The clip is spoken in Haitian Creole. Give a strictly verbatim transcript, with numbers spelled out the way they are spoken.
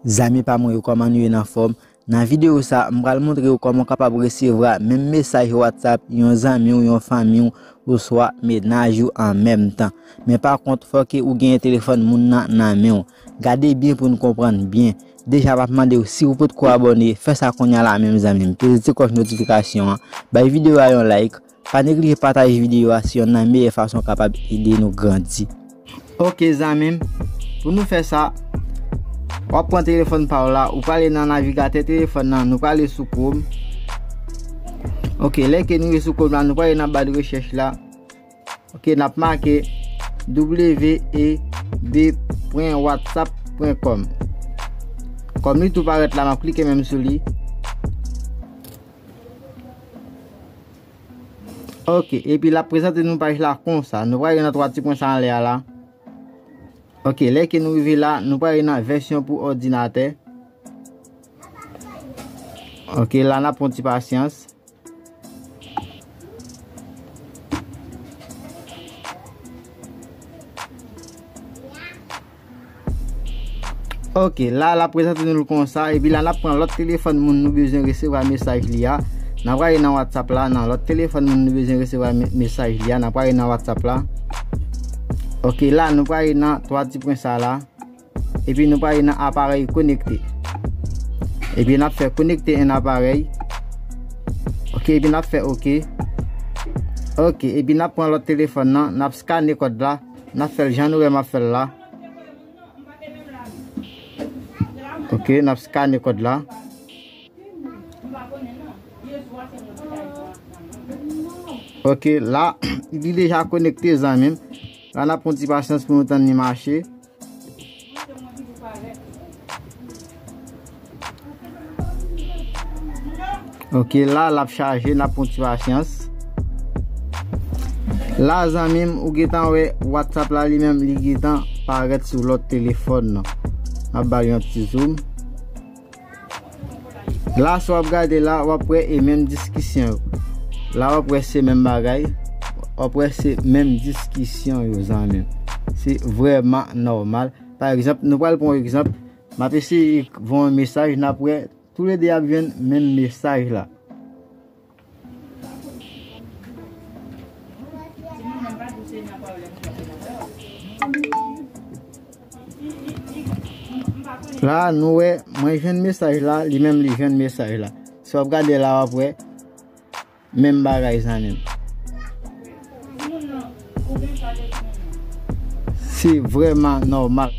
Zanmi pa mwen yo, kòman nou ye, nan fòm? Nan videyo sa, m pral montre w kòman w kapab resevwa menm mesaj WhatsApp yon zanmi w, yon fanmi w, oswa mennaj ou an menm tan. Men pa kont, fò ke ou genyen telefòn moun nan nan men w. Gade byen pou n konprann byen. Deja, m ap mande w, si w potko abòne, fè sa kounye a la menm, zanmi m. Peze ti klòch notifikasyon an. Bay videyo a yon like. Pa neglije pataje videyo a, se yonn nan meyè fason w kapab ede nou grandi. Ok, zanmi m, pou nou fè sa, w ap pran telefòn pa w la, ou prale nan navigatè telefòn nan, nou prale sou Chrome. Ok, lè ke nou rive sou Chrome la, nou prale nan ba de rechèch la. Ok, n ap make w e b pwen whatsapp pwen com. Kòm li tou parèt la, m ap klike menm sou li. Ok, epi l ap prezante nou paj la konsa. Nou prale nan twa ti pwen sa anlè a la. Ok, lè ke nou rive la, nou prale nan vèsyon pou òdinatè. Ok, la n ap pran ti pasyans. Ok, la, l ap prezante nou l konsa, epi la, n ap pran lòt telefòn moun nou bezwen resevwa mesaj li a. N ap prale nan WhatsApp la, nan lòt telefòn moun nou bezwen resevwa me-, mesaj li a, n ap prale nan WhatsApp la. Ok, la, nou prale nan twa ti pwen sa la. Epi nou prale nan aparèy konekte. Epi n ap fè konekte en aparèy. Ok, epi n ap fè ok. Ok, epi n ap pran lòt telefòn nan, n ap skane kòd la, n ap fè l jan nou wè m ap fè l la. Ok, n ap skane kòd la. Ok, la, li deja konekte, zanmi m. La, n ap pran ti pasyans pou nou tann li mache. Ok, la, l ap chaje, n ap pran ti pasyans. La, zanmi m, ou gentan wè WhatsApp la, li menm, li gentan parèt sou lòt telefòn nan. M ap ba l yon ti zoom. La, sa w ap gade la, w ap wè e menm diskisyon yo. La, w ap wè se menm bagay. W ap wè se menm diskisyon yo, zanmi m. Se vrèman nòmal. Pa egzanp, nou pral pran yon egzanp. M ap eseye voye yon mesaj, n ap wè toulede ap jwenn menm mesaj la. La, nou wè, mwen jwenn mesaj la, li menm li jwenn mesaj la. Si w ap gade la, w ap wè menm bagay, zanmi m. Se vrèman nòmal.